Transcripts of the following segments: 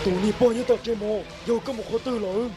Tus niag pog nyob tom tsev mov, yog koj mus qhov twg lawm?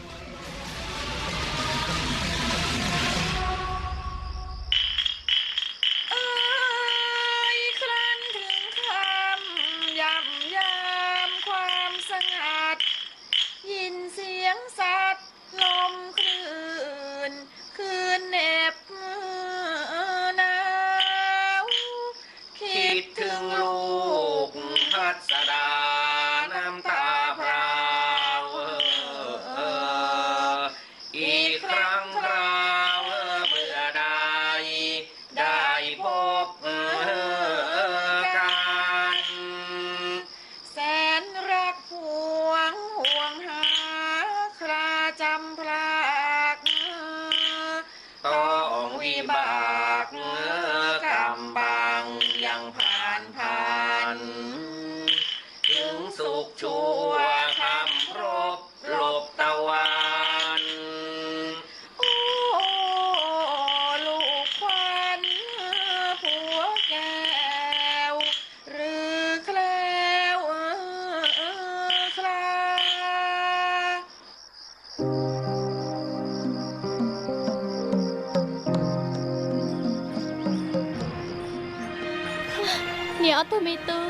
Niam ob tug me tub.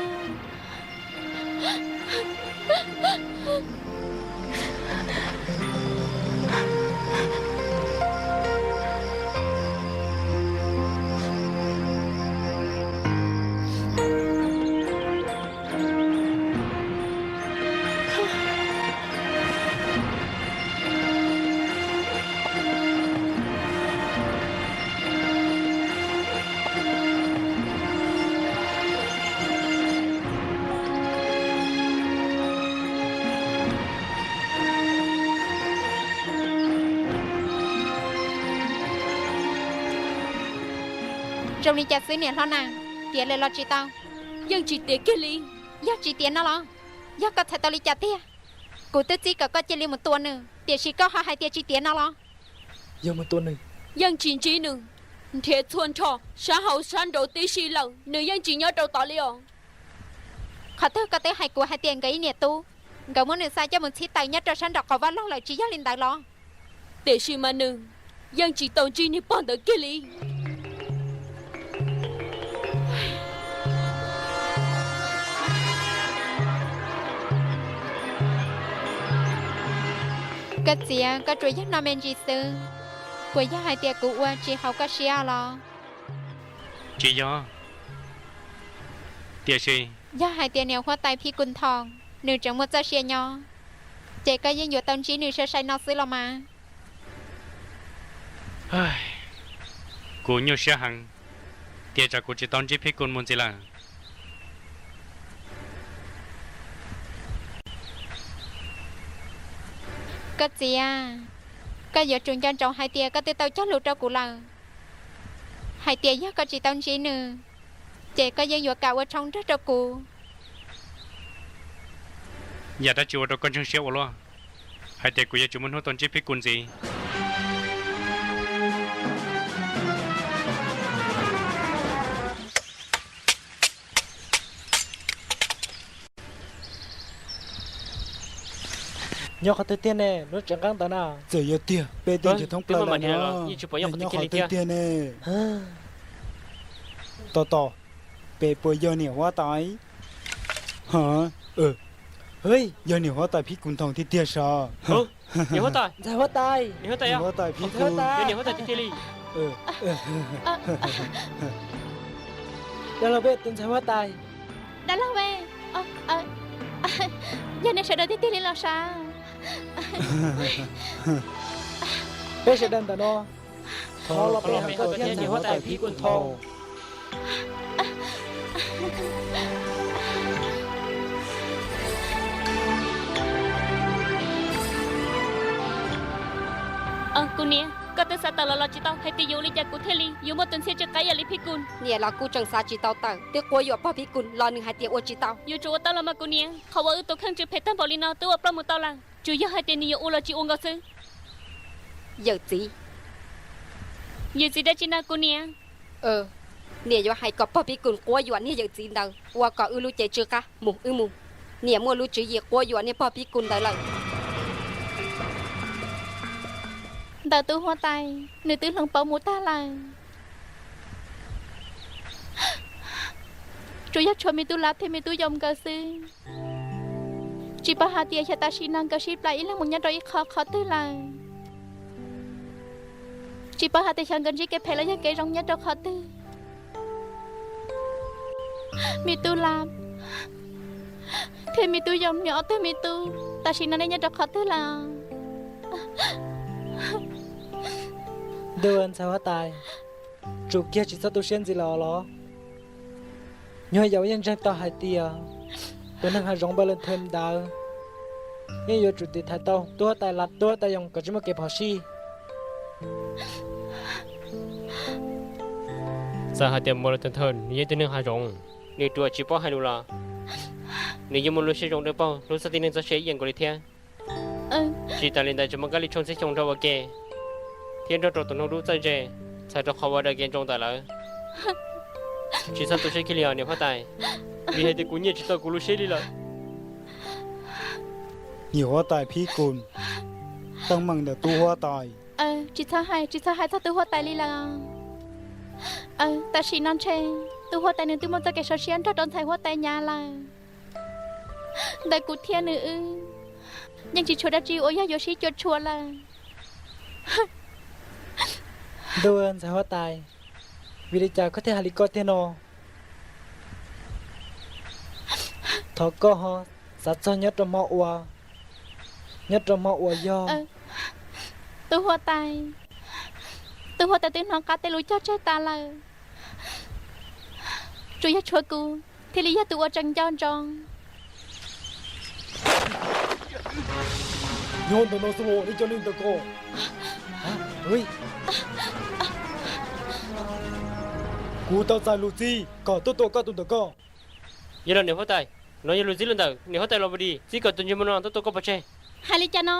Zoo li cas xwb niam hlob na, tiav lawm los tsis tau? Yeej tsis tiav kiag li. Yog tsis tiav no los? Yog koj txhais tau li cas tiag? Kuv twb txib kom koj cia li mus tua nws, tiam sis koj ho hais tias tsis tiav no los? Yog mus tua nws, yeej tsis ntsib nws. Nrhiav txhua nrho, sab hauv sab nraud tib si lawm, nws yeej tsis nyob rau tod li os. Qhov twg koj twb hais kuv hais tias nkawd ib niam tub, nkawd muab nws xa coj mus txhib taws nyob rau sab nraum qaum vaj loog lawm tsis yog li ntawd los? Tiam sis mas nws yeej tsis tau ntsib niag pog ntawd kiag li. Koj txiv, koj tsuas yog no me ntsis xwb, puas yog hais tias kuv ua tsis haum koj siab los? Tsis yog. Tiam sis yog hais tias niam huab tais Phib Kus Nthos nws tseem muaj txoj sia nyob, ces koj yeej yuav tau ntsib nws sai sai no xwb los mas. Kuv nyuaj siab heev, tiam sis kuv tsis tau ntsib Phib Kus mus ntxiv lawm. Koj txiv, koj yuav tsum nco ntsoov hais tias koj twb tau cog lus rau kuv lawm, hais tias yog koj tsis tau ntsib nws, ces koj yeej yuav kam ua tshoob nrog rau kuv. Yam dab tsi ua rau koj ntseeg siab ua luaj, hais tias kuv yuav tsis muaj hnub tau ntsib Phib Kus ntxiv? Nyob qhov twg tiag ne, lub tsev nqeeb ntawd na? Txawm yog tiag, peb twb nrhiav thoob plaws lawm no, nyob qhov twg tiag ne? Tos tos, pem puas yog niam huab tais? Yog niam huab tais Phib Kus Nthos tiag tiag sav? Niam huab tais, niam huab tais, niam huab tais Phib Kus. Dab laug, peb tus ntxhais huab tais. Dab laug, yog nej sawv daws tiag tiag li los sav? Peb sawv daws ntawm no thov los pe hawm koj thiab niam huab tais Phib Kus Nthos. Kuv niam, Koj twb xav tawm los los tsis tau, hais tias yuav ua li cas kuv thiaj li yuav muaj tus ntxhiab tsw qab ib yam li Phij Kus? Niam los kuv tseem xav tsis tau tawm, twb quab yuam pog Phij Kus los nws hais tias ua tsis tau. Yuav tsum ua tau los mas kuv niam, qhov uas wb tus kheej tsw phem tag npaum li no twb ua ploj mus tau lawm, tsuas yog hais tias nws yuav ua los tsis ua nkaus xwb. Yawm txiv. Yawm txiv dab tsi na kuv niam? Niam yuav hais kom pog Phij Kus quab yuam niag yawm txiv ntawd ua kom wb lub cev tsw qab. Mus wb mus. Niam muaj lub tswv yim quab yuam niag pog Phij Kus ntawd lawm. Ntawm tub huab tais, nws twb hloov pauv mus tag lawm. Tsuas yog tshuav me tub Lab thiab me tub Yoo nkawd xwb. Tsis paub hais tias xyov tam sim no nkawd sib plam ib leeg mus nyob rau ib qho qhov twg lawm. Tsis paub hais tias xyov nkawd ntsib kev phem los yog kev zoo nyob rau qhov twg. Me tub Lab thiab me tub Yoo, nws ob tug me tub tam sim no nej nyob rau qhov twg lawm? Ntuj, ntxhais huab tais, tsum kiag tsis txhob tu siab ntxiv lawm los. Nyuag yaus yeej ntseeg tau hais tias tus neeg hav zoov Npawg Lawm Thwm ntawd yeej yuav tsum tiv thaiv tau tub huab tais Lab, tub huab tais Yoo kom tsis muaj kev phom sij. Txawm hais tias Npawg Lawm Thwm nws yeej tug neeg hav zoov, nws ruam tsis paub hais lus los nws yeej muaj lub siab zoo dawb paug hlub txog tib neeg txoj sia ib yam nkaus li thiab. Tsis tas li ntawd tseem muaj kab li tshooj txhiab xyoo nrog ua ke thiab nrog rau tus hnub dub txawj ntse, txhawm rau qhov ua daws kev ntsoov ntawm lawv. Tsis txhob tu siab kiag li os niam huab tais, vim hais tias kuv nyiaj tsis tau kuv lub siab li lawm. Niam huab tais Phij Kus, teeb meem ntawm tub huab tais. Tsis txhob hais, tsis txhob hais txog tub huab tais li lawm. Tam sim no ntshe tub huab tais nws twb muaj txoj kev sov siab nrog rau ntxhais huab tais Nyav lawm. Ntawm kuv thiab nws wb yeej tsis tshuav dab tsi uas yog yuav sib cuam tshuam lawm. Ntuj, ntxhais huab tais, vim li cas koj thiaj hais li koj tiag no? Thov koj ho xav txog nyob rau hmo uas, nyob rau hmo uas yog. Tub huab tais, tub huab tais twb hnov qab tej lus cog tseg tas lawm. Tsuas yog tshuav kuv thiaj li yog tus uas tseem nco ntsoov. Nyob ntawm no xwb los nej cov neeg ntawm ko. Kuv tau txais lus txib kom tuaj tua koj tus ntawm ko. Yog los niam huab tais, no yog lus txib los ntawm niam huab tais Los Pus Dis txib kom tus ntsej muag no tuaj tua koj pov tseg. Hais li cas no?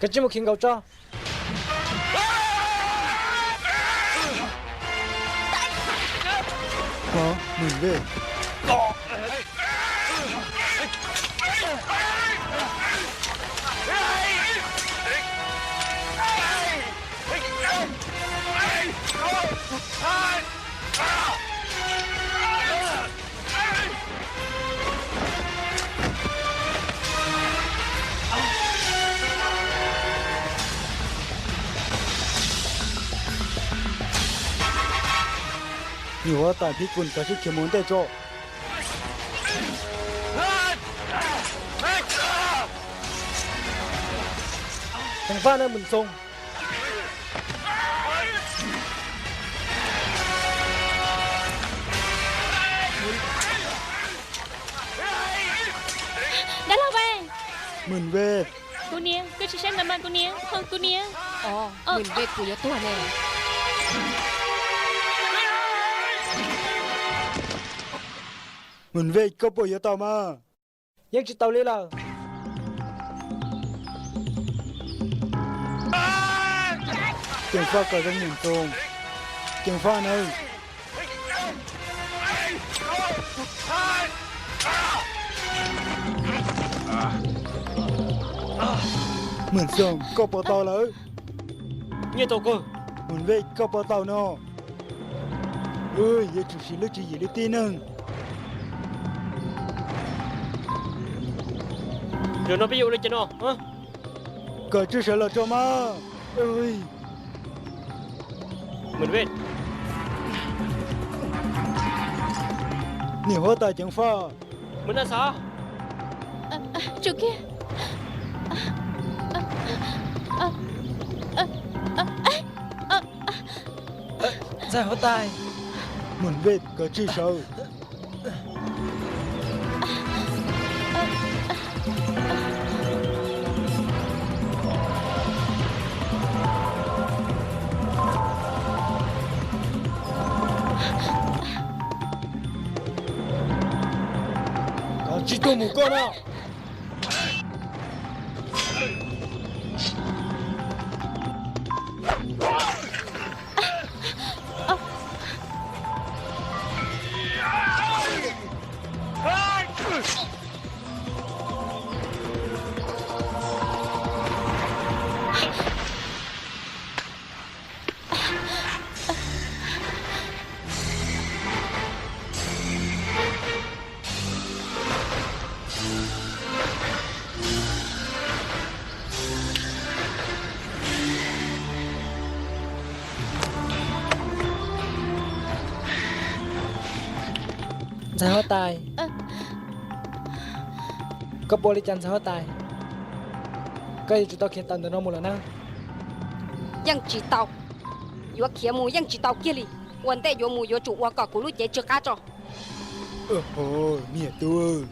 Kav tsij mus khi nkaus tso. Niam huab tais Phij Kus, kav tsij khiav mus ua ntej tso. Ceev faj na Mws Xoom. Dab laug Vej. Mws Vej. Kuv niam, koj tsis saib ntawd mas kuv niam, kuv niam. Mws Vej, kuv yuav tuag ne. Mws Vej, koj puas yuav tau mas? Yeej tsis tau li lawm. Ceev faj kom zoo Mws Xoom. Ceev faj nawb. Mws Xoom, koj puas tau lawm? Nyiaj tau kawg. Mws Vej, koj puas tau no? Yuav tsum siv lub tswv yim li tib neeg. Zaum no peb yuav ua li cas no? Kom tswj sawv los tso mas. Niam huab tais ceev faj. Tsum kiag. Ntxhais huab tais. Mws Vej, kom tswj sawv. Tsis tuag mus koj na. Ntxhais huab tais, koj puas ua li cas ntxhais huab tais? Koj yuav tsum tau khiav tawm ntawm no mus lawm na. Yeej tsis tau, yuav khiav mus yeej tsis tau kiag li. Ua ntej yuav mus yuav tsum ua kom kuv lub cev tsw qab tso. Niam tub,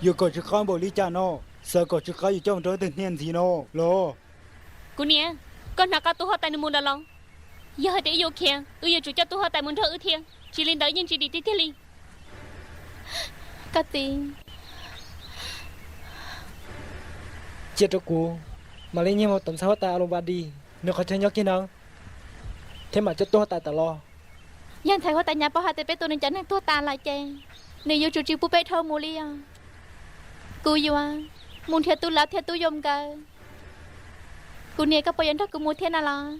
yuav kom tsw qab npaum li cas no? Xav kom tsw qab yuav coj mus rau leej twg hnia ntxiv no los? Kuv niam, koj hnov qab tub huab tais nws mus lawm los? Yog hais tias wb yuav khiav, wb yuav tsum coj tub huab tais mus nrog wb thiab, tsis li ntawd yeej tsis dim tiag tiag li. Koj txiv, cia rau kuv mam li nyiag mus tom ntxhais huab tais Alubadis nws qhov chaw nyob kiag na, thiab mam coj tub huab tais tawm los. Yog ntxhais huab tais Nyab paub hais tias peb tua nws cov neeg tuag tas lawm ces nws yuav tsum tsis pub peb dhau mus li os. Kuv yuav mus nrhiav tub Lav thiab tub Yoo nkawd. Kuv niam, koj puas yuav nrog kuv mus thiab na los?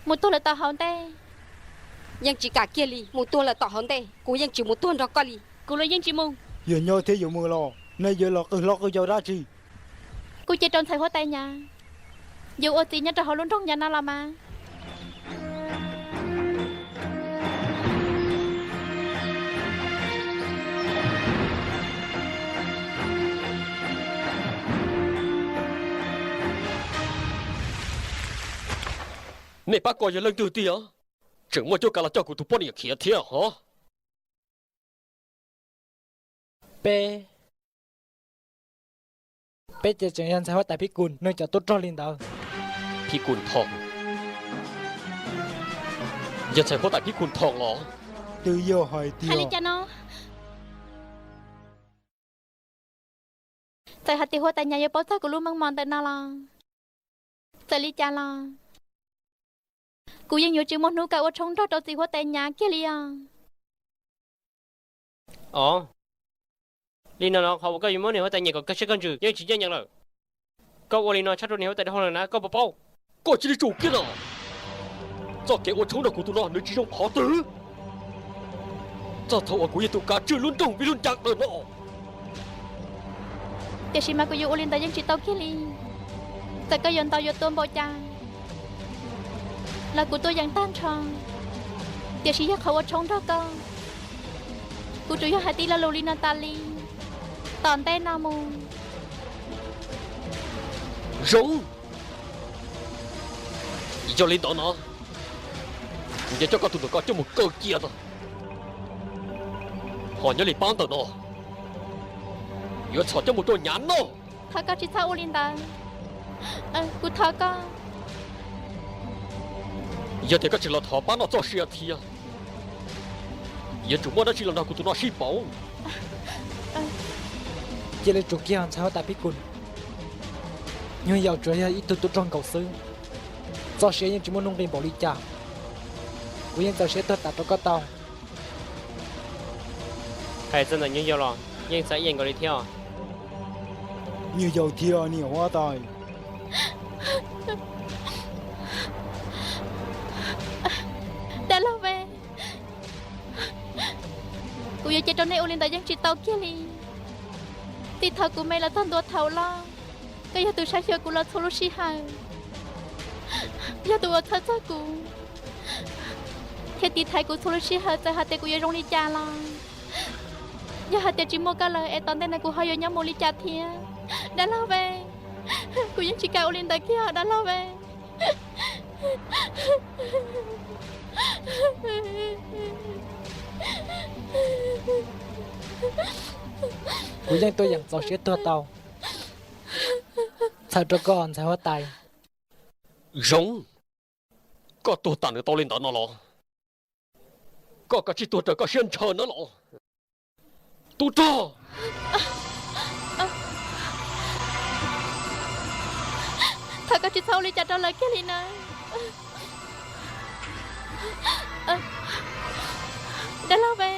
Mus tuag lawm tom hauv ntej. Yeej tsis kam kiag li, mus tuag lawm tom hauv ntej kuv yeej tsis mus tuag nrog koj li. Kuv los yeej tsis mus. Yog nyob thiab yuav mus los nej yuav los qw hlob qw yau dab tsi? Kuv cia rau ntxhais huab tais Nyab, yuav ua txiv nyob rau hauv lub nroog Nyab no los mas. Nej pab ko yog leej twg tiag? Tseem muaj cuab kav los coj kuv tus poj niam khiav thiab hov? Peb, peb ces tseem yog ntxhais huab tais Phib Kus nws cov tub rog li ntawd. Phib Kus Thoom? Yog ntxhais huab tais Phib Kus Thoom los? Twb yog hais tias, hais li cas no? Txawm hais tias huab tais Nyab yuav paub txog kuv lub meej mom ntawm no los, txawm li cas los kuv yeej yuav tsis muaj hnub kam ua tshoob nrog rau txiv huab tais Nyab kiag li os. Os, li no no qhov uas koj yuav muab niam huab tais nyiam kom kawg siab kawg ntsws yeej tsis ncaj ncees lawm. Koj ua li no tshaj rau niam huab tais dhau lawm na, koj puas paub? Koj cia li tsum kiag no. Txoj kev ua tshoob nrog kuv tus no nws tsis zoo qhov twg. Txog thaum uas kuv yog tus kav tswj lub nroog Vij Lub Ncav ntawm no, tiam sis mas kuv yuav ua li ntawd yeej tsis tau kiag li. Txawm koj yuav ntaus yuav tua npaum cas los kuv tuaj yeem tag nrho, tiam sis yog qhov ua tshoob nrog koj, kuv tsuas yog hais tib lo lus li no tas li. Tom ntej no mus. Zoo. Yog li ntawd no, kuv yuav coj koj tus ntawm ko coj mus kaw cia tag. Ho nyob li pab ntawm no, yuav txhom coj mus rau Nyav noj. Thov koj tsis txhob ua li ntawd. Kuv thov koj. Yog tias koj tsis los thov pab noj txoj sia thiab, yuav tsum muaj dab tsi los nrog kuv tus no sib pauv. Cia li tsum kiag ntxhais huab tais Phib Kus. Nyuag Yaus tsuas yog ib tug tub rog nkaus xwb, txoj sia yeej tsis muaj nuj nqis npaum li cas. Kuv yeej txaus siab tuag tas rau koj tau. Hais txog ntawm Nyuag Yaus los yeej txawv ib yam nkaus li thiab. Nyuag Yaus thiab niam huab tais. Dab laug Ve, kuv yuav cia rau nej ua li ntawd yeej tsis tau kiag li. Txij thaum kuv me los txog ntua thaum loj, koj yog tus saib xyuas kuv los txhua lub sij hawm, yog tus uas txhawj txog kuv thiab tiv thaiv kuv txhua lub sij hawm. Txawm hais tias kuv yuav zoo li cas los, yog hais tias tsis muaj koj lawm es tom ntej no kuv ho yuav nyob mus li cas thiab? Dab laug Ve, kuv yeej tsis kam ua li ntawd kiag os dab laug Ve. Kuv yeej tuaj yeem txaus siab tuag tau, txhawm rau koj ntxhais huab tais. Zoo, koj tuag tas nws tau li ntawd no los? Koj kav tsij tuag raws koj siab ntshaw na los, tub rog. Thov koj tsis txhob ua li cas rau lawv kiag li na. Dab laug Ve,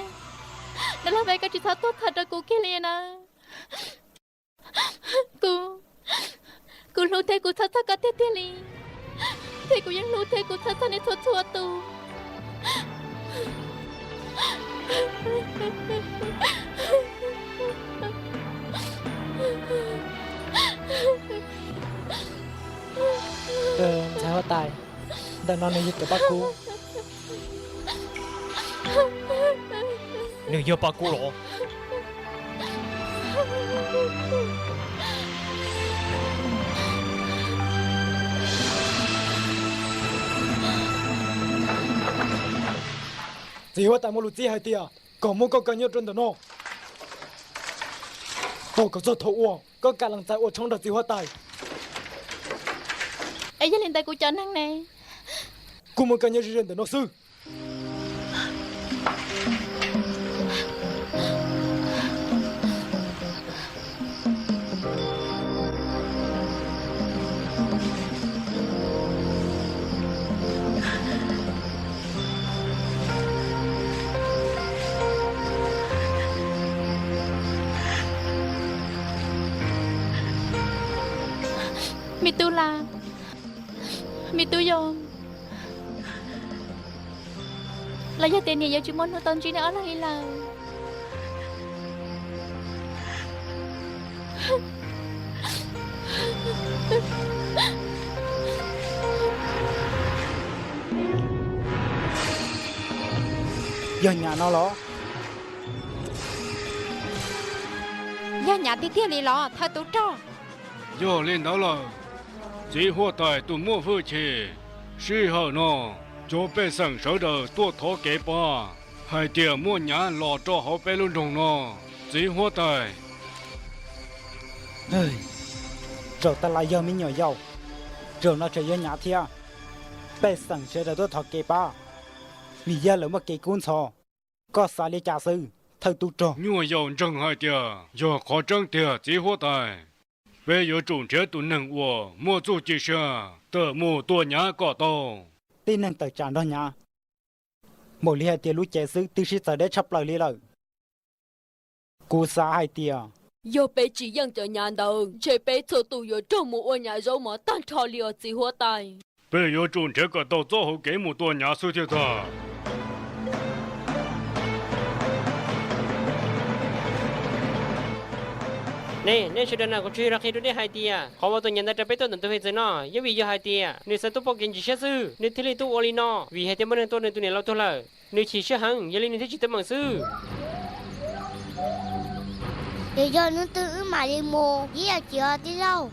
dab laug Ve, koj tsis txhob tuag txhawj rau kuv kiag li na. Kuv, kuv hlub thiab kuv txhawj txog koj tiag tiag li, thiab kuv yeej hlub thiab kuv txhawj txog nej txhua txhua tus. Ntxhais huab tais, ntawm no nws yog cov paj kub. Nws yog paj kub los? Txiv huab tais muaj lus txib hais tias kom muab koj kaw nyob rau ntawm no, tos kom txog thaum uas koj kam lees txais ua tshoob nrog txiv huab tais. Es yog li ntawd kuv cov neeg ne? Kuj muab kaw nyob ze ze ntawm no xwb. Me tub Las, me tub Yoo, los yog tias niam yuav tsis muaj hnub tau ntsib nej ob leeg li lawm? Yog nyab no los? Yog nyab tiag tiag li los thawj tub rog? Yog li ntawd lawm, txiv huab tais tus muaj hwj chim, sij hawm no cov pej xeem sawv daws tuaj thov kev pab hais tias muaj nyab los rau hauv peb lub nroog no, txiv huab tais. Zaum tas los yog me nyuam yaus, zaum no tseem yog nyab thiab. Pej xeem sawv daws tuaj thov kev pab, vim yog lawv muaj kev kub ntxhov. Koj xav li cas xwb, thawj tub rog? Nyuam yaus ntseeg hais tias yog qhov tseeb tiag txiv huab tais. Peb yuav tsum nrhiav tus neeg uas muaj txuj ci siab tawm mus tua nyab kom tau. Tib neeg tawm tsam nrog nyab, npaum li hais tias lub cev xwb twb sib txawv deb tshaj plaws li lawm. Kuv xav hais tias yog peb tsis yeej cov nyab ntawd ntshe peb txhua tus yuav raug mus ua nyab zaub mov tag nrho li os txiv huab tais. Peb yuav tsum nrhiav kom tau txoj hauv kev mus tua nyab xwb thiaj tag. Nej, nej sawv daws na, kuv tsuas yog los qhia rau nej hais tias qhov uas tus nyab ntawd raws peb tuaj ntawm tus hwj txwv no yeej vim yog hais tias nws xav tuaj pom kev ntsis siab xwb nws thiaj li tuaj ua li no, vim hais tias muaj neeg tua nws tus niam laus tuag lawm, nws chim siab heev, yog li nws thiaj tsis tuaj meem xwb. Ces yog hnub twg wb mam li mus ib yam tsiv os tij laug.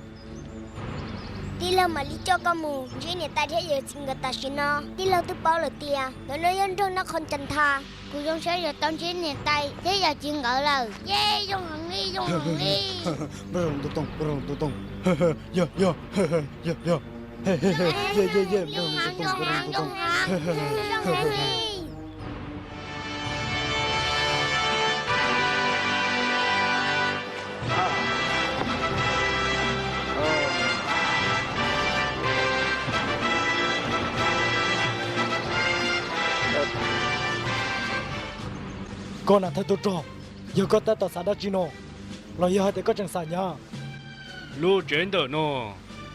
Tij laug mam li coj koj mus ntsib niam tais thiab yawm txiv nkawd tam sim no. Tij laug twb paub lawm tias nkawd no yog nrog noj qhov ncas ntha. Kuv zoo siab yuav tau ntsib niam tais thiab yawm txiv nkawd lawm. Yeej zoo heev li, zoo heev li. Yog, yog, yog, yog. Koj na thawj tub rog, yog koj tab tom xav dab tsi no, los yog hais tias koj tseem xav nyab? Lub tsev ntawm no,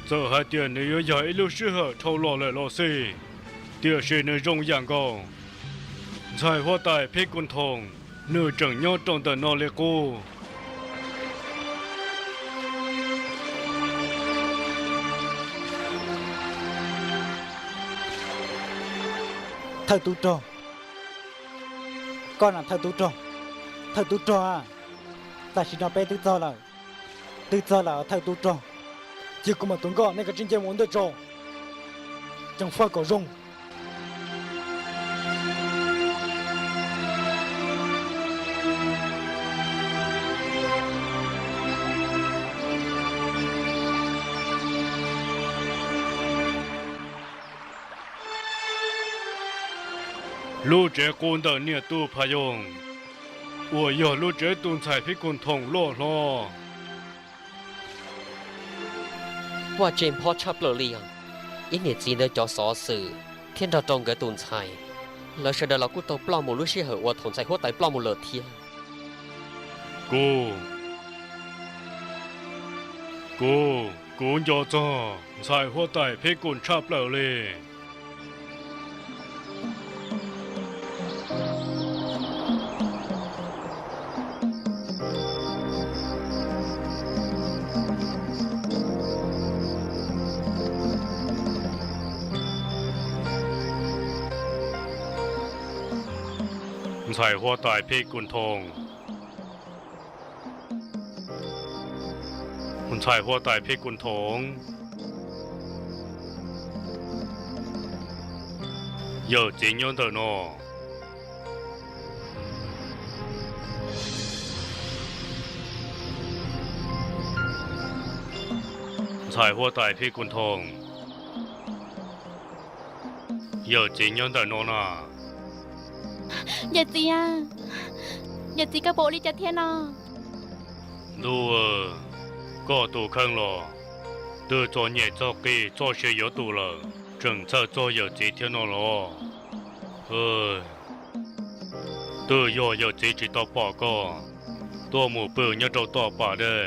txawm hais tias nws yuav yog ib lub sij hawm dhau los lawm los xij, tiam sis nws zoo yam nkaus ntxhais huab tais Phib Kus Thoom nws tseem nyob rau ntawm no li qub. Thawj tub rog, koj na thawj tub rog, thawj tub rog a, tam sim no peb twb txog lawm, twb txog lawm thawj tub rog. Cia kuv mam tuav nkoj, nej kav tsij nce mus ua ntej tso, ceev faj kom zoo. Lub tsev qub ntawm niam tub Phas Yoos, uas yog lub tsev tus ntxhais Phib Kus Thoom loj hlob. Vaj tse nphob tshaj plaws li os. Ib niam txiv ntawd cov xov xwm thiab nrog rau nkawd tus ntxhais, lawv sawv daws los kuj tau ploj mus lub sij hawm uas thaum ntxhais huab tais ploj mus lawm thiab. Kuv, kuv, kuv nco txog ntxhais huab tais Phij Kum tshaj plaws li. Ntxhais huab tais Phij Kum Thoo. Ntxhais huab tais Phij Kum Thoo. Yawm txiv nyob ntawm no. Ntxhais huab tais Phij Kum Thoo. Yawm txiv nyob ntawm no na. Yawm txiv, yawm txiv koj puas ua li cas thiab no? Ntuj, koj tus kheej los twb txom nyem txog qis txoj sia yuav tu lawm, tseem txhawj txog yawm txiv thiab no los? Twb yog yawm txiv tsis tau pom koj tuaj mus pw nyob rau tom pas dej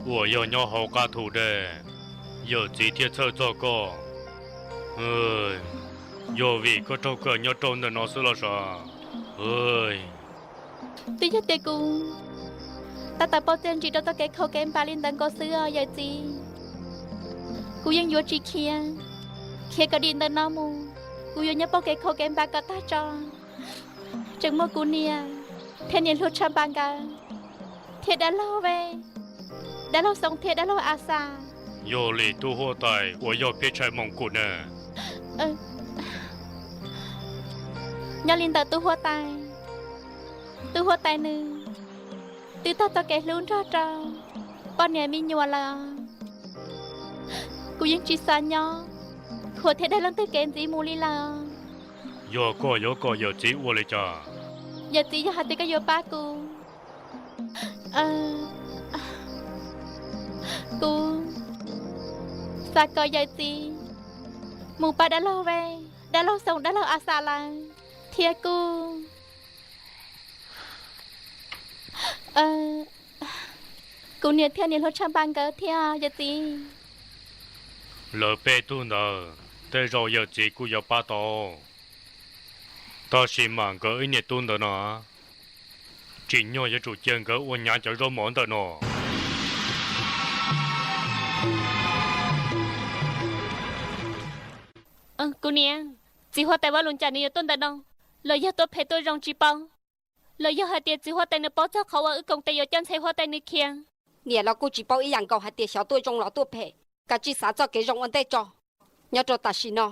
uas yog nyob hauv qab thu dej, yawm txiv thiaj txhawj txog koj. Yog vim koj raug kawm nyob rau ntawm no xwb los sav? Twb yog tias kuv tab tom pauj txiaj ntsig rau txoj kev khaum kev npam li ntawd nkaus xwb os yawm txiv. Kuv yeej yuav tsis khiav, khiav kom dim ntawm no mus. Kuv yuav nyob pauj kev khaum kev npam kom tag tso, tseem muaj kuv niam thiab niam hluas Tshaj Npa nkawd, thiab dab laug Vej, dab laug Xoo thiab dab laug A Xas. Yog li tub huab tais uas yog peb tshais moos kum ne? Nyob li ntawm tub huab tais, tub huab tais nws twb tag txoj kev hlub nrog rau poj niam me nyuam lawm. Kuv yeej tsis xav nyob khuam thiab dag leej twg kev ntxiv mus li lawm. Yog koj yuav kom yawm txiv ua li cas? Yawm txiv, yog hais tias koj yuav pab kuv, kuv xav kom yawm txiv mus pab dab laug Vej, dab laug Xoo, dab laug A Xas lawv, thiab kuj kuv niam thiab niam hluas Tshaj Npa nkawd thiab yawm txiv. Lawv peb tug ntawd tej zaum yawm txiv kuj yuav pab tau, tab sis mas nkawd ib niam tub ntawd no, tsim nyog yuav tsum cia nkawd ua nyav cov zaub mov ntawm no. Kuv niam, txiv huab tais Vaj Lus Cas nws yuav tuaj ntawm no, los yog tuaj phem tuaj zoo tsis paub, los yog hais tias txiv huab tais nws paub txog qhov uas wb koom tes yuav coj ntxhais huab tais nws khiav. Niam los kuj tsis paub ib yam nkaus hais tias xyov tuaj zoo los tuaj phem, kav tsij xav txoj kev zoo ua ntej tso. Nyob rau tam sim no,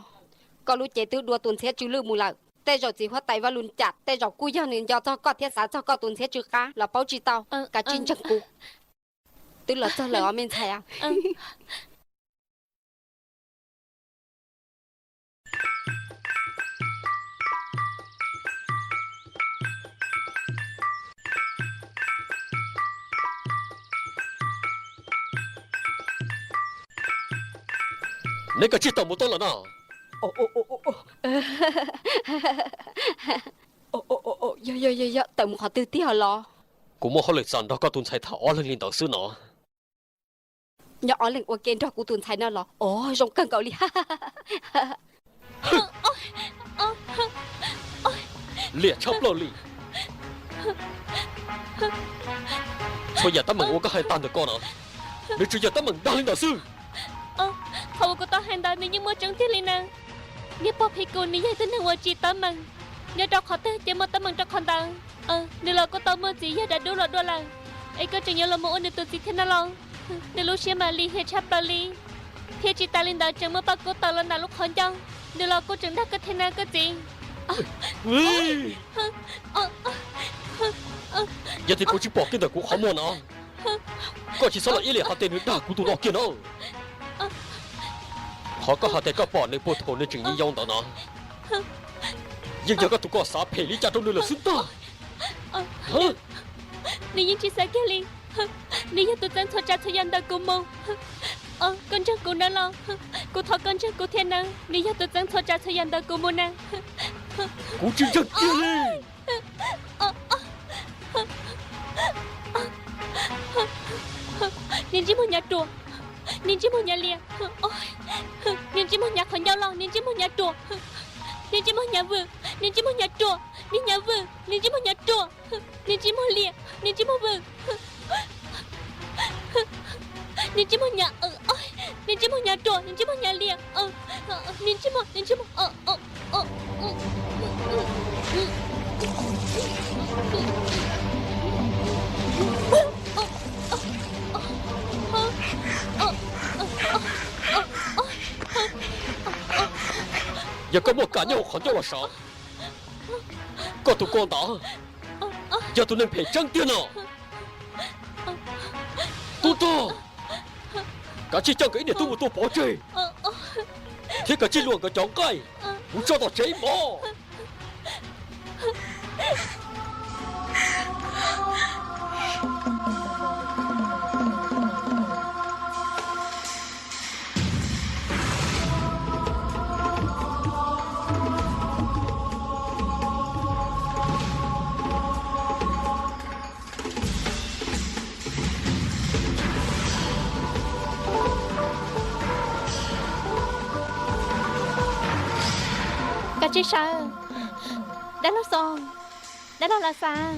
koj lub cev twb dua tus ntxhiab tsw lwj mus lawm. Tej zaum txiv huab tais Vaj Lus Cas tej zaum kuj yog nws nco txog koj thiab xav txog koj tus ntxhiab tsw qab los paub tsis tau. Kav tsij ntseeg kuv. Twb los txog lawm os me ntxhais. Neb kav tsij tawm mus tau lawm na. Yog, yog, yog, yog, tawm mus qhov twg tiag los? Kuv muaj hauj lwm xav nrog koj tus ntxhais tham ob leeg li ntawd xwb no. Nyob ob leeg ua ke nrog kuv tus ntxhais no los? Ov, zoo kawg nkaus li. Liam tshaj plaws li. Txhua yam teeb meem uas koj hais tag ntawm koj no, nws tsuas yog teeb meem dag li ntawd xwb. Qhov uas kuv tau hais ntawd nws yeej muaj tseeb tiag li na. Niag pog Phij Kus nws yog ib tug neeg uas tsis teeb meem. Nyob rau qhov twg ces muaj teeb meem rau qhov ntawd. Nws los kuj tau muaj txiv yog dav dub los dua lawm, es koj tseem yuav los mus ua nws tus txiv thiab no los? Nws lub siab mam li hiam tshaj plaws li, thiab tsis tas li ntawd tseem muaj paj kub tawm los nram lub qhov ncauj. Nws los kuj tseem dag koj thiab na koj txiv. Yog tias koj tsis pom kiag ntawm kuv qhov muag no, koj tsis txhob los ib leeg hais tias nws dag kuv tus no kiag no. Qhov koj hais tias koj pom nws puag thaum nws tseem yau yau ntawd no, yeej yog koj tus koj xav phem li cas rau nws lawm xwb ntag. Nws yeej tsis xav kiag li. Nws yog tus txeeb txhua tsav txhua yam ntawm kuv mus. Koj ntseeg kuv nawb los? Kuv thov koj ntseeg kuv thiab nawb, nws yog tus txeeb txhua tsav txhua yam ntawm kuv mus nawb. Kuv tsis ntseeg kiag li. Niag ntsej muag nyav ruam, niag ntsej muag nyav liam, niag ntsej muag nyav qhov ncauj loj, niag ntsej muag nyav ruam, niag ntsej muag nyav vwm, niag ntsej muag nyav ruam, niag nyav vwm, niag ntsej muag nyav ruam, niag ntsej muag liam, niag ntsej muag vwm, niag ntsej muag nyav, niag ntsej muag nyav ruam, niag ntsej muag nyav liam, niag ntsej muag, niag ntsej muag. Yog koj muaj kam nyob hauv qhov ncauj los sav. Koj tus ko ntawd yog tus neeg phem tseeb tiag no. Tub rog, kav tsij coj nkawd ib niam tub mus tua pov tseg, thiab kav tsij luam nkawd cov nqaij mus tso tom tsev mov. Kav tsij sawv, dab laug Xoo, dab laug Lam Xav.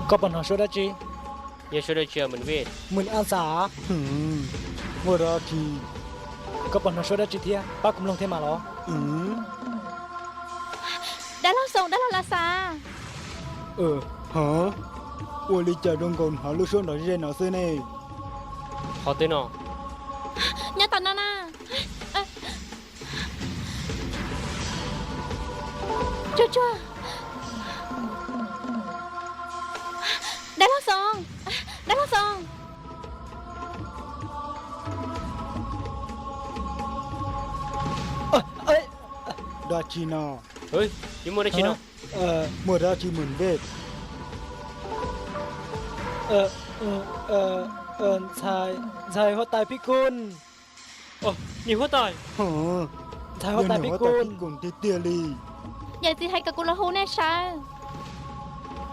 Koj puas hnov suab dab tsi? Yog suab dab tsi, Mws Vij? Mws Ab Xav. Ua dab tsi? Koj puas hnov suab dab tsi thiab? Pab kuv mloog thiab mas los. Dab laug Xoo, dab laug Lam Xav. Ua li cas zoo nkaus hnov lub suab nrov ze no xwb ne? Qhov twg no? Nyob tom no na. Tsuag tsuag. Dab laug Xoo, dab laug Xoo. Dab tsi no? Muaj dab tsi no? Muaj dab tsi Mws Vij? Ntxhais huab tais Phij Kun. Niam huab tais. Ntxhais huab tais Phij Kun tiag tiag li. Yawm txiv hais kom kuv los hu nej sawv.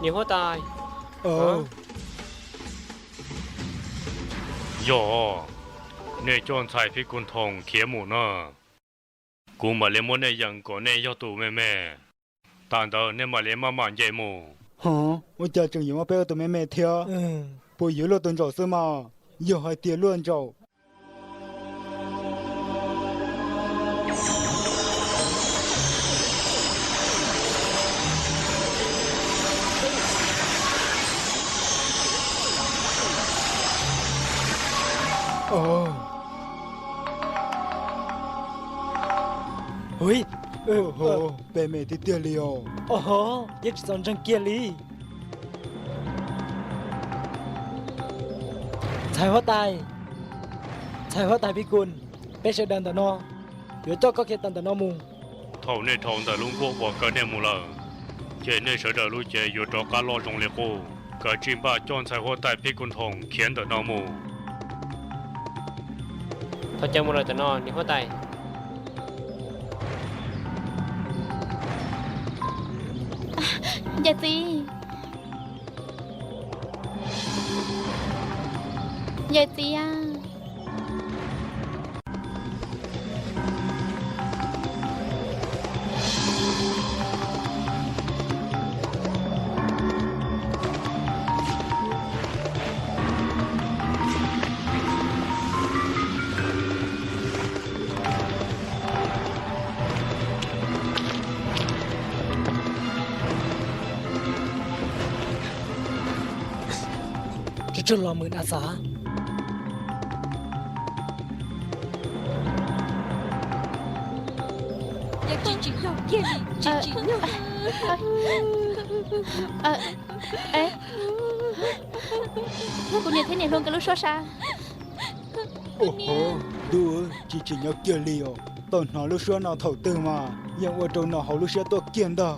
Niam huab tais. Yog, nej coj ntxhais Phij Kun Thoom khiav mus na, kuv mam li muab nej yeem kom nej yog tus me me, tas ntawd nej mam li maj mam nce mus. Ua cas tseem yuav muab peb ua tus me me thiab? Puas yuav luaj tus ntsaum xwb mas? Yog hais tias luaj ntsaum. Pem me tiag tiag li os. Os, yeej tsis txaus ntseeg kiag li. Ntxhais huab tais, ntxhais huab tais Phij Kun, peb sawv daws ntawm no yuav coj koj khiav tawm ntawm no mus. Thaum nej dhau ntawm lub nkuaj uas kaw nej mus lawm, ces nej sawv daws lub cev yuav rov qab loj zoo li qub. Kav tsij npaj coj ntxhais huab tais Phij Kun Thoom khiav ntawm no mus. Thov caw mus lawm ntawm no, niam huab tais. Yawm txiv, yawm txiv a. Tsuag tsuag los Mws Ab Xav. Yog kuv niam thiab niam hluas nkawd lub suab sab. Tub, tsis tsim nyog kiag li os. Tau hnov lub suab no thaum twg mas yeej ua rau nws hauv lub siab tuaj kiag ntag.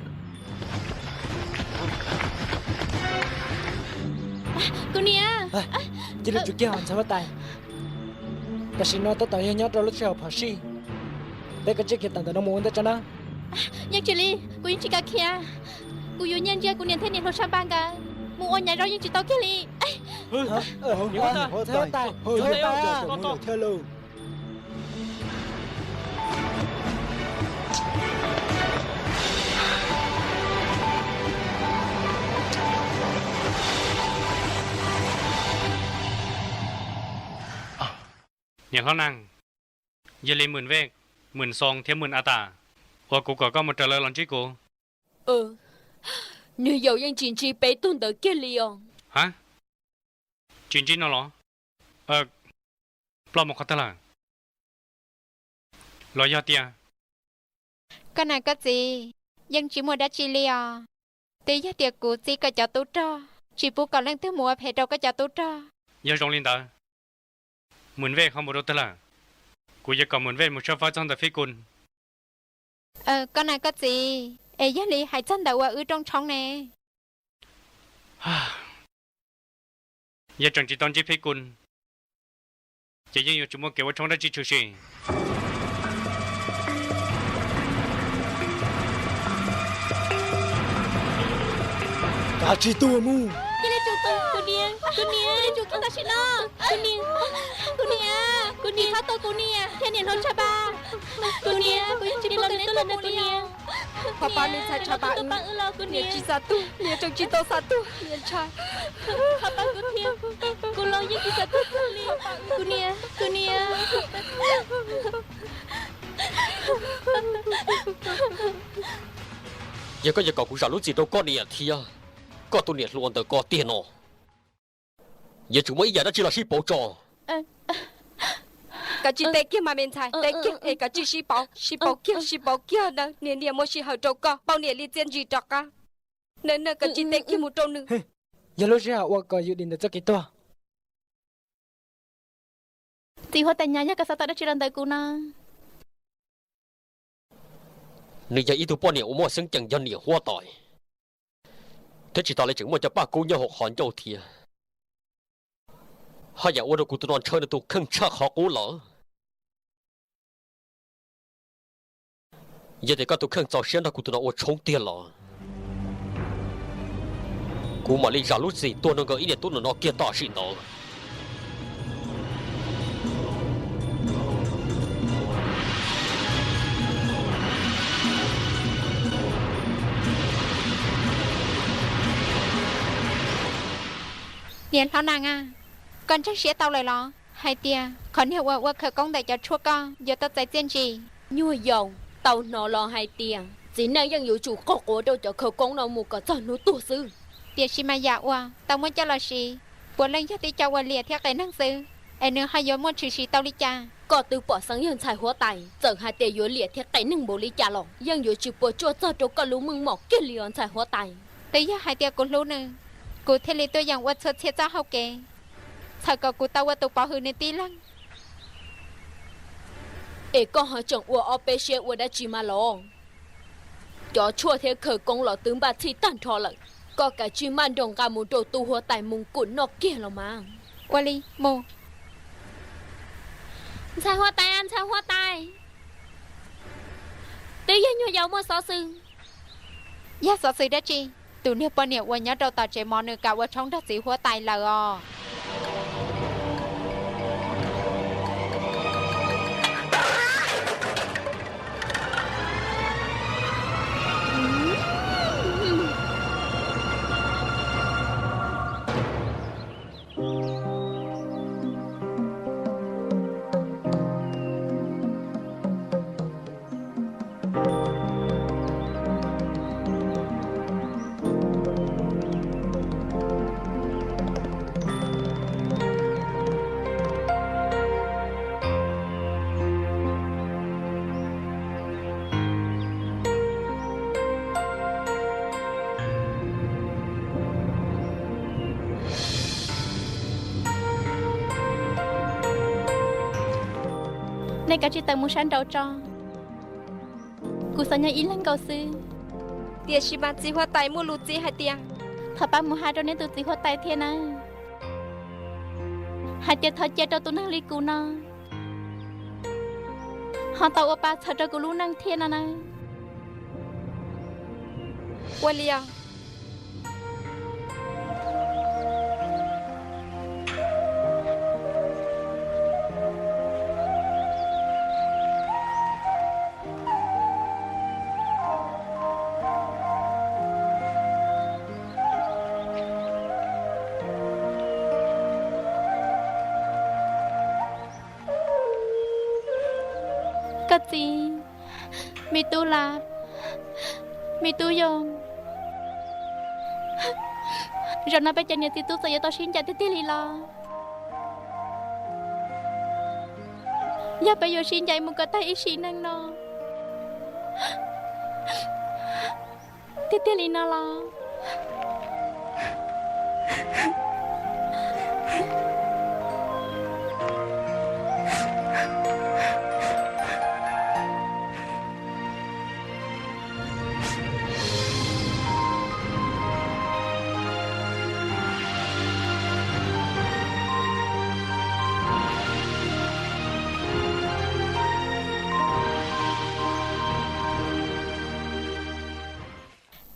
Kuv niam. Cia li tsum kiag os ntxhais huab tais. Tam sim no tab tom yog nyob rau lub sij hawm phom sij. Peb kav tsij khiav tawm ntawm no mus ua ntej tso na. Yeej tsis li, kuv yeej tsis kam khiav. Kuv yuav nyiag ntsia kuv niam thiab niam hluas Tshaj Npas nkawd mus ua nyav zaub yeej tsis tau kiag li. Ntxhais huab tais, ntxhais huab tais. Niam hlob Nag, yog li Mws Vej, Mws Xoo thiab Mws A Tas uas kuv kom koj mus raws lawv los ntsib kuv. Nws yaus yeej tsis ntsib peb tug ntawd kiag li os. Ha? Tsis ntsib no los? Ploj mus qhov twg lawm? Los yog tias... Koj niam koj txiv, yeej tsis muaj dab tsi li os. Twb yog tias kuv txib koj cov tub rog, tsis pub kom leej twg mus ua phem rau koj cov tub rog. Yog zoo li ntawd, Mws Vej ho mus rau twg lawm? Kuv yuav kom Mws Vej mus tshawb fawb txog ntawm Fij Kus. Koj niam koj txiv, es yog li hais txog ntawm ua wb rooj tshoob ne? Yog tseem tsis tau ntsib Fij Kus, ces yeej yuav tsis muaj kev ua tshoob dab tsi tshwm sim. Kav tsij tuag mus. Cia li tsum kuv niam, kuv niam, cia li tsum kiag tam sim no. Kuv niam, kuv niam, kuv niam, txhob tua kuv niam thiab niam hluas Tshaj Npas. Kuv niam, kuv yeej tsis pub kom leej twg tuaj mus li os. Ho pab me ntxhais Tshaj Npas wb, niam tsis xav tuag, niam tseem tsis tau xav tuag, niam ntshai. Ho pab kuv thiab, kuv los yeej tsis xav tuag kawg li. Kuv niam, kuv niam. Yog koj yuav kom kuv zam lub txim rau koj niam thiab koj tus niam hluas ntawm ko tiag no, yuav tsum muaj ib yam dab tsi los sib pauv tso. Kav tsij teb kiag mas me ntxhais, teb kiag es kav tsij sib pauv, sib pauv kiag, sib pauv kiag nawb. Niam, niam muaj sij hawm rau koj, pauj niam li txiaj ntsig rov qab. Nawb, nawb, kav tsij teb kiag mus rau nws. Yog lub sij hawm ua kom yus dim ntawm txoj kev tuag. Txiv huab tais Nyab, yog koj xav tau dab tsi los ntawm kuv no? Nws yog ib tug poj niam uas muaj xeeb ceem yog niam huab tais, thiab tsis tas li tseem muaj cov paj kub nyob hauv qhov ncauj thiab. Haj yam ua rau kuv tus no ntshaw nws tus kheej tshaj qhov qub lawm. Yog tias koj tus kheej txaus siab nrog kuv tus no ua tshoob tiag los, kuv mam li zam lub txim tuag nrog nkawd ib niam tub ntawm no kiag tam sim ntawd. Niam hlob Nag a, koj ntseeg siab tau lawm los hais tias qhov niag uas ua khawv koob ntawm cov tshuaj koj yuav tau txais txiaj ntsig? Nyuag yaus, tau hnov los hais tias txiv neej yeej yuav tsum qog quav rau cov khawv koob no mus kom txog hnub tuag xwb. Tiam sis mas yam uas tau muab coj los siv puav leej yog tib co uas liam thiab qias neeg xwb, es nws ho yuav muaj tshwm sim tau li cas? Koj twb pom xeeb yawg ntxhais huab tais, txawm hais tias yuav liam thiab qias neeg npaum li cas los yeej yuav tsis puas tsuaj txog rau koj lub meej mom kiag li os ntxhais huab tais. Twb yog hais tias kuv hlub nws, kuv thiaj li tuaj yeem ua txhua txhia txoj hau kev, txhawm kom kuv tau ua tus pov hwm nws tib leeg. Es koj ho tseem ua ob peb siab ua dab tsi mas los? Cov tshuaj thiab khawv koob los twb npaj txhij tag nrho lawm, koj kav tsij maj nroos nqa mus rau tub huab tais Moos Kum noj kiag los mas. Ua li mus. Ntxhais huab tais, ntxhais huab tais, twb yog nyuag yaus muaj xov xwm. Yog xov xwm dab tsi? Tus niag poj niam uas nyob rau tom tsev mov nws kam ua tshoob nrog txiv huab tais lawm os. Nej kav tsij tawm mus sab nraud tso. Kuv xav nyob ib leeg nkaus xwb. Tiam sis mas txiv huab tais muaj lus txib hais tias, thov pab mus hais rau neb tus txiv huab tais thiab nawb, hais tias thov cia rau tus neeg li kuv no ho tau ua pa txhaws rau kuv lub neej thiab no nawb. Ua li os. Koj txiv, me tub Las, me tub Yoo, zaum no peb cov niam txiv tub txawm yuav tau sib ncaim tiag tiag li los? Yog peb yuav sib ncaim mus kom tag ib sim neej no tiag tiag li no los?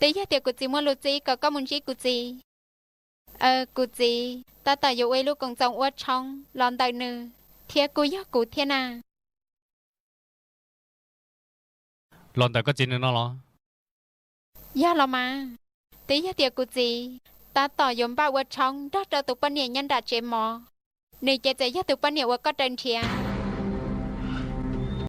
Twb yog tias kuv txiv muaj lus txib kom koj mus ntsib kuv txiv. Kuv txiv tab tom yuav ua ib lub koom txoos ua tshoob los ntawm nws, thiab kuj yog kuv thiab na. Los ntawm koj txiv nws no los? Yog los mas, twb yog tias kuv txiv tab tom yuav npaj ua tshoob nrog rau tus poj niam nyob nram tsev mov, nws ces txawm yog tus poj niam uas koj raws nrhiav.